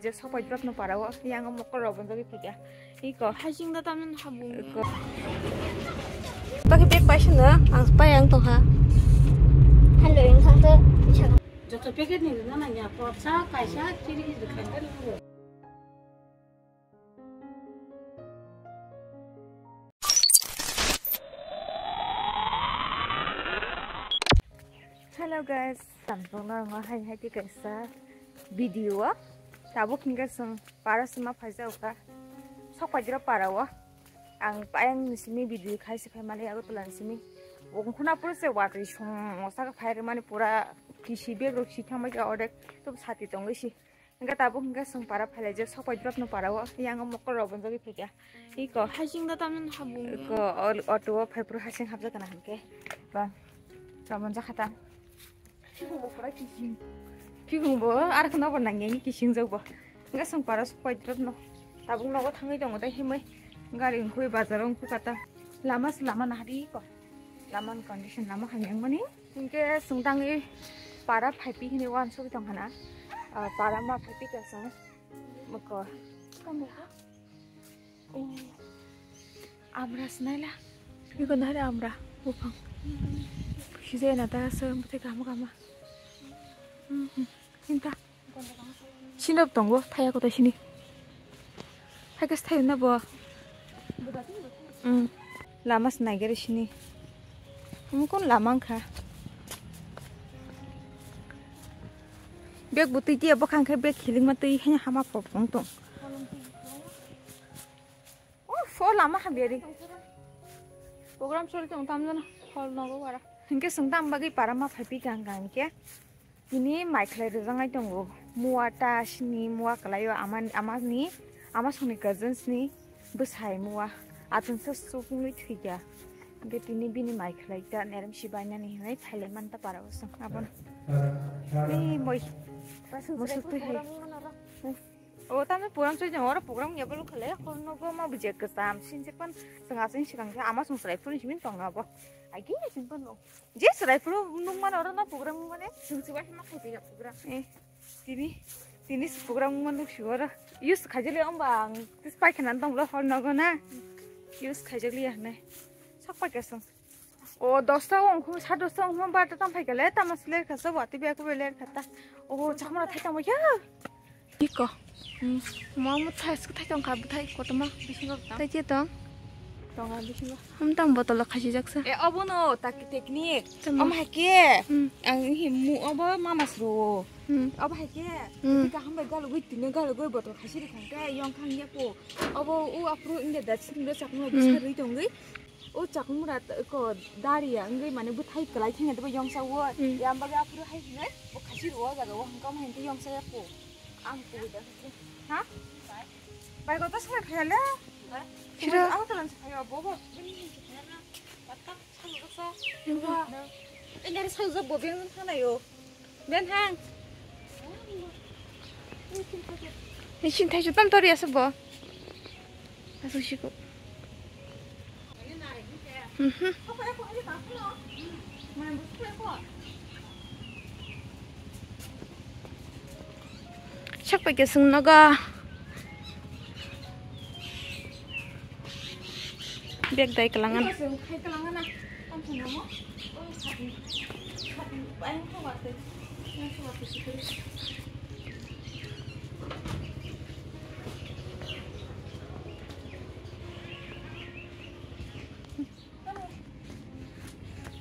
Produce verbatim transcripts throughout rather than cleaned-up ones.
Je sopai drop no para o, yang mokol rok bonjogwi phaikha. Iko. Hajing da tamni habung. Iko. Bakhe bag paisano, ang pai ang tongkha. Hello, yang thangto. Joto packet ni rwna nangya, porsa, kaisa, chiri, dikhan. Hello guys, tamsong na ngo hai hai ti kaisa video o. Tabuk hingke song para sima phaisa uka. Sok pajira para o. Ang payang ni simi video khai se khai mali ago tola ni simi. Ongkhuna pura se watwi song osa ka phai mani pura kisi bag rok si thang bai ka odek to sati tongwi si. Hingke tabuk hingke song para phailai je sok pai drop no para o, yang mokol rok bonjogwi phaikha. Iko. Hajing da tamni habung. Iko, auto o phai phuru hajing habjak kana hingke. Ba, ramon jakha ta. Phikung bo, ar khna bo nang yang kising jok bo. Hingke song para sok pai drop no. Tabuk nogo thangwi tongo tai himai. Gari ongkhui bazar ongkhui kata. Lama se lama nahari ko. Lama ni condition lama hamya mani. Hingke sungtangwi para phaipi hini wansugwi tongkhana. Ah, para ma phaipi ka sung. Moko. Tamo ha? Oh. Amra sinaila. Iko nahari amra. Bupang. Khije na ta sung bute kama kama. Hmm, hmm. Hinta. Sinop tongo, thaya koto sini. Hai kas thayo na bo. Hmm. Lama se naigari sini. Mukon lama wngkha. Bag bo twi tiya bwkhang khe bag hilikma twi hanya hama pok tong tong. Oh, fo lama hamya ri. Program sori tong tam jana hol nogo wara. Hingke sung tam bagwi para ma phaipi gang gang ke. Tini mai khlai rwjaknai tongo. Mua ta sini mua kwlaio ama, amani, ama songni cousins ni bwsai mua. Achung sa suknwi thwikya. Hingke tini bini mai khlai ta nerem si bainani hinwi phailai manta para o song abon. Ni moi. Musuk twi hai. O tamni program soi jang oro program ya bolo khale hor nogo ma bujak kesam sinjak pan senga sing sikang ama sung serai phuru simin tong abo. Agi sin pan no. Je serai phuru nung man oro na program mane sung siwa hima khai ya program. Eh, tini, tini si program man si oro. Use khajali amba ang tis pai khanan tong lo hor nogo na. Use khajali ya ne. Sak pai kesang. O dosta ongkhu, sa dosta ongkhu ba ta tam phai kale, tama sile ka sa wati be ko le ka ta. O chakma thai tamo ya. Iko. Hmm. Mo mo thai sku thai tong kha, thai kotoma. Bisingo tam. Thai che tong. Tonga bisingo. Hum tam botol khasi jaksa. E obo no tak technique. Tamo. Om hake. Hmm. Ang hi mu obo mama sro. Hmm. Obo hake. Hmm. Ka ham ba galo gui tine galo gui botol khasi ri khang ke yong khang ya ko. Obo u apru inde da sing do chakma Hmm. bisa ri tong gui. O chakmura ko daria wngwi mane bwthai kwlai thangya tei yongsa o Hmm. yang bagwi aphuru hai hinai bo khasi rwo jaga o hwnkha hwnkhe yongsa ya ko ang kubui da ha bai ko ta sala khayale Sira. Ang talan sa khayo bo bo bini hin sa khayana batta sa sa Sira. Ini hari sa sa bo bini sa na yo. Ben hang. Ni sin thai tam tori asa bo. Asu siku. Mhm. Sak pai ke sung nogo. Bag dai kalangan.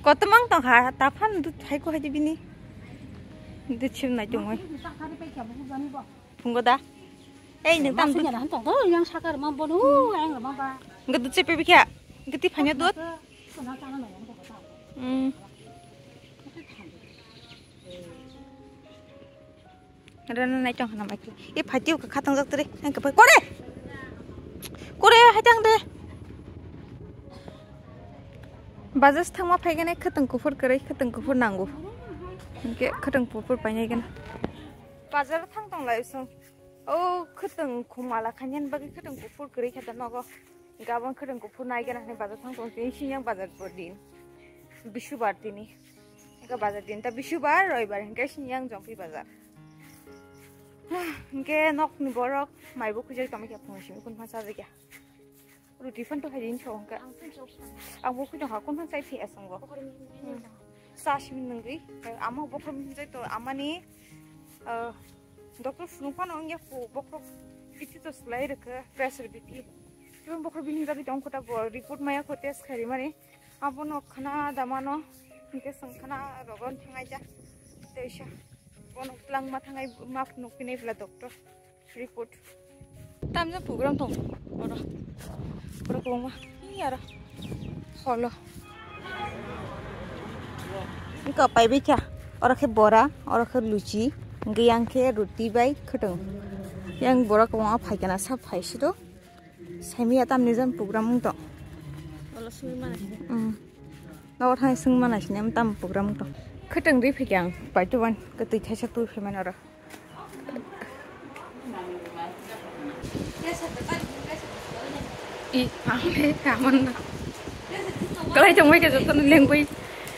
Kotomang tong kha, ta phan dut hai ko hai bini. Dut sim nai tong oi. Phungo da. Ei, nung tam dut. Yang sakar ma bonu, yang ma ba. Nge dut sepe bikha. Nge ti phanya dut. Hmm. Rana nai tong khana mai. E phatiu ka khatang jak tiri. Ang ka pai. Kore. Kore hai tang de. Bazar thangma phaigane khatang kuphur kwrwi, khatang kuphur nango. Hingke khatang kuphur painai gana. Bazar thang tong lai song. O khwtwng khumala khainani bagwi khwtwng kuphur kwrwi khe da nogo. Gabon khwtwng kuphur nai gana hinwi bazar thang tong tini sini yang bazar bo din. Bisubar tini. Eka bazar din ta bisubar, roibar hinkhe sini yang jongphi bazar. Hwnkhe nokni borok maibo khujai tongma khe phungo simi kun pha chajak ya. Ruti phan to hai din chong kha. Ang bo khujai ha kun pha chai phi asongo. Sa simi nungwi ama bokhor jai to amani, ah, doctor phunuk phano wngya kho bokhor biti to slai rwkha pressure biti. Tibon bokhor bini jagwi tong kho ta bo report maya kho test kharimani. Abono khna damano, hwnkhe chwng khna rogon thangai ja. Teisa bono twlangma thangai ma phunuk phinai bwla doctor report. Tamjak program tong oro. Oro kwbangma. Ih, aro holo. Wngkha paibai kha. Oro khe bora, oro khe luchi, hwnkhe yang khe ruti bai khwtwng. Yang bora kwbangma phaikha na, sa phai siro. Saimaya tamni jani program wng tong. Olo simi mana sini. Hmm. Nogo thang sing mana sini, tam program wng tong. Khwtwng ri phikha ang, pai to wan, kwtwi thaisa twi phai mano oro. I, ang le, kaman na. Kalai tong bai ka joto lengwi.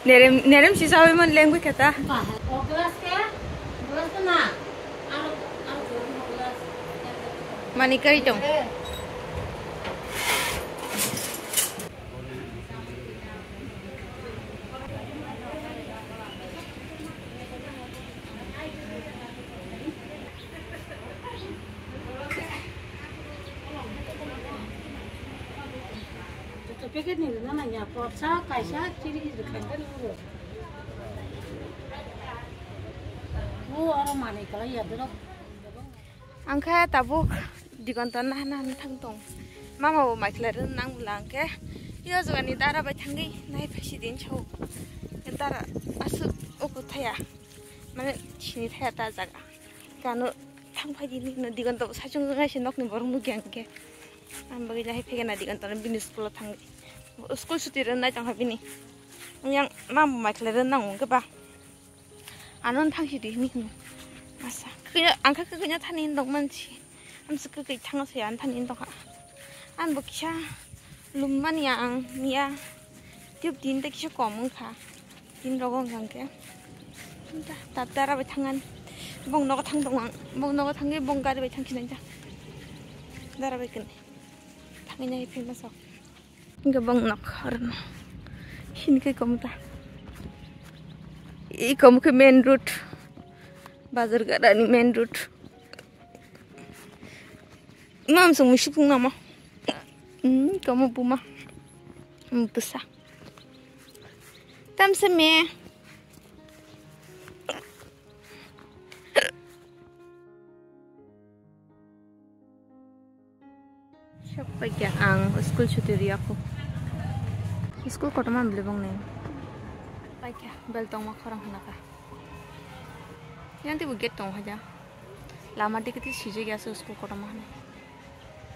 Nerem, nerem si sawi man lengwi kata. Mani kai tong. Packet ni rwna nangya, porsa kaisa chiri rwkha. Bu oro manwi kwlai ya borok. Ang kha tabuk Digontor nahana nahana thang tong. Mama bo mai khlai rwna nang bwla ang khe. Yo jagani dara bai thangwi nai phaisi din sao. Dara aswk uku thaya. Mane sini thaya ta jaga. Kano thang phai di no Digontor bo sachung jang se nokni borok nukya ang khe. Ang bagwi lahai phege na Digontor bini school o thangwi. School suti rwnai tongkha bini. Yang mama bo mai khlai rwna nang khe ba. Ano thang si di hini hini. Asa. Kaya, ang kha kaya thani dong man si. Am se kaya thang se an thani dong ha. An bo kisa lum man ya ang ya. Tiyuk din te kisa kom wng kha. Din rogo wng kha ang khe. Ta, ta, dara bai thang an. Bong nogo thang dong ang. Bong nogo thang ye bong gari bai thang si nai ta. Dara bai kene. Thang nai phai ma sok. Hingke bong nok harno. Hingke komta. I kom ke main road. Bazar gada ni main road. Mam sung musuk namo. Hmm, kamu buma. Hmm, besa. Tam se me. Sok paikha ang school chuti riyakho. School kotorma bwlwi bongni. Paikha bel tongma khorang hwnakha. Yang teibo gate tongo haja. Lama digi tei sijak ya school kotorma hwnwi.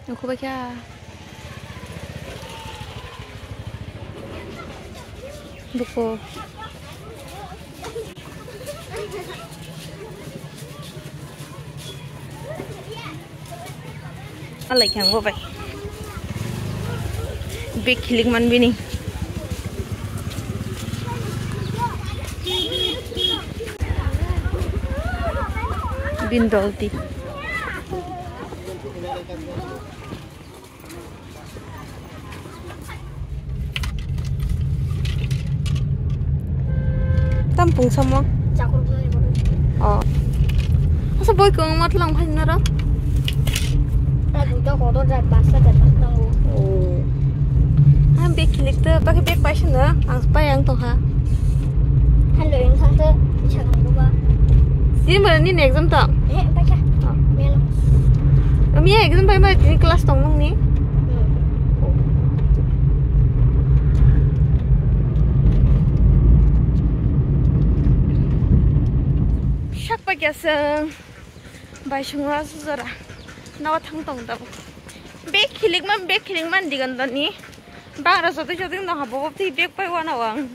Nukhubaikha. Buko. Alai khe ang bo bai. Bag khilik man bini. Bin dol ti. Tam pung samo? Chakur bwlai bodo. Oh. Asa boi kong matlang phai naro? Ta duita kotor jai pasta jai pasta tango. Oh. Ang bag khilik to, bagi bag paisa na, ang pai ang tongha. Hello, yang sangte, bisa kan ba? Ini mana ni exam to? Eh, paisa. Oh. Melo. Miya exam pai ma tini class tong nung ni? Sak pa kya seng. Bai sungo sujara. Nawa thang tong da. Bag khilik man, bag khilik man digan dani. Bang ra sotwi sotwi no habo tei bag pai wana wang.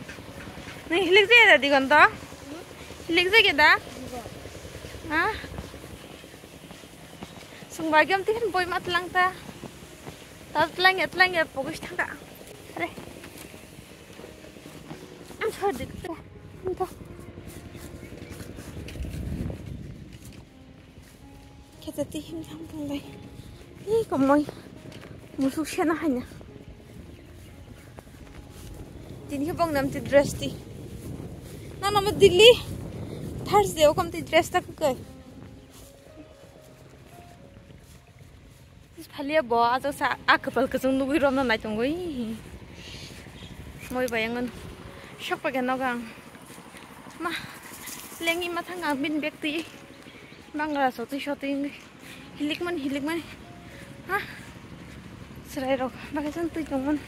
Nang hilik jaya da digan da? Hilik jaya da? Ha? Sung ba giam tihin boi ma tlang ta. Ta tlang ya, tlang ya, pogis thang ta. Are. Am sa dik ta. Am ta. Jati him thang thang lai. Hi komoi. Musuk sena hanya. Tini khe bong nam ti dress ti. Nono mo Delhi. Thursday o kom ti dress ta kukai. Phalia bo ajo sa a kwpal kwchwng nugwi romna naitongwi. Moi bai ang sok pagya nogo ang. Ma lengwi ma thang ang bini bag twi. Bangra sotwi sotwi wngwi hilikmani hilikmani ha chwrairok bakhe chwng twi tongmani.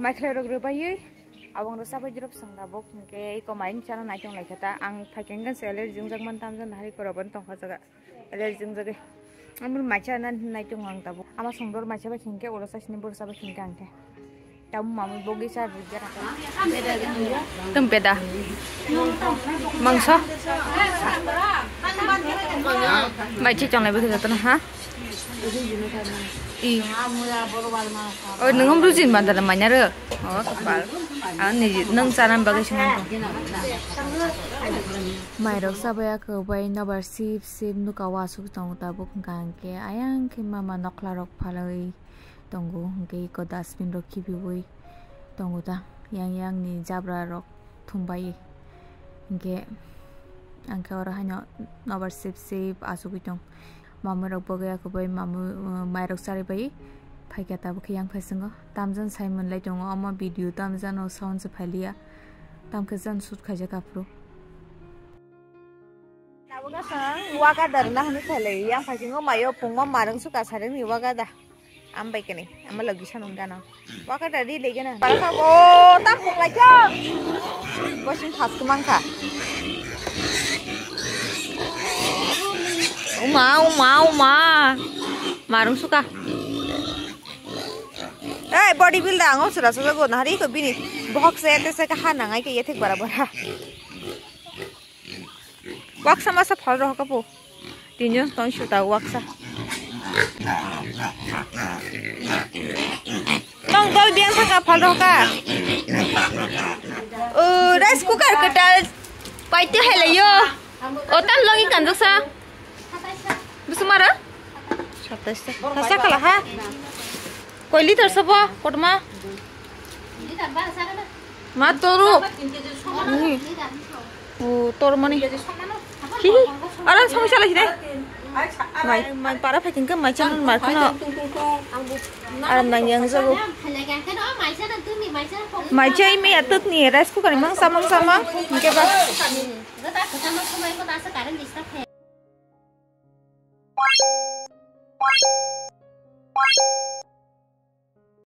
Maikhlairok rwbaiwi abang rwsa bai drop swngra bo hwnkhe iko maing chana naitong laikha ta ang phaikhe hwnkhe se allergy wngjak man tamjani hari korobani tongkha jaga. Allergy wngjagwi. Amoni macha na naitung ang tabuk. Ama songdor macha bai khingke oro sasini borsa bai khingke angke. Tamu mamui bogi sa rujak. Tum peda. Mangso. Bai chi chonglai bai khajak tana ha. I. O nungom rujin bandala manyaro. O kapal. Ang ni nung chanam bagwi sinang. Mairok sabai ako bai nobar sip sip nuka o asuk tongo tabuk hwnkha hwnkhe ayang khe mama nokla rok phalwi tongo hwnkhe eko dustbin rok khibiwi tongo ta yang yang ni jabra rok thumbai hwnkhe ang khe oro haino nobar sip sip asugwi tong mamwi rok bagwi ako bai mamwi mairok charwi bai phaikha tabuk khe yang phaisingo tamjani sai manlai tongo omo video tamjano sound se phailiya tamkhe jani shoot khaijak aphuru. Tabuk aswk waka darna hwnwi khailai yang phaisingo maio pungma marwng suka sarwngni waka da. Ambai kani ama logi sanung gana. Waka da ri lege na. Barkha go tam pung lai kha. Bosing phas kumang kha. Uma uma uma. Marwng suka. Ei body builder ango sura sura go nahari ko bini. Bohok se te se ka ha nangai ke yethek bara bara. Waksa masa phal rohok po. Tinjon tong suta waksa. Tong dol biang thaka phal rohok. O rice cooker ketal. Paite helai yo. O tam longi kanjok sa. Busumara? Satais ta. Sasa kala ha. Koi liter sabo kotma? Ma toru. Ni. O tor mani. Hi hi. Aram samai salai de. Mai mai para phakin ka mai chan mar khano. Aram nang yang jago. Mai chai mi atuk ni rice cooker mang samang samang. Ke ba.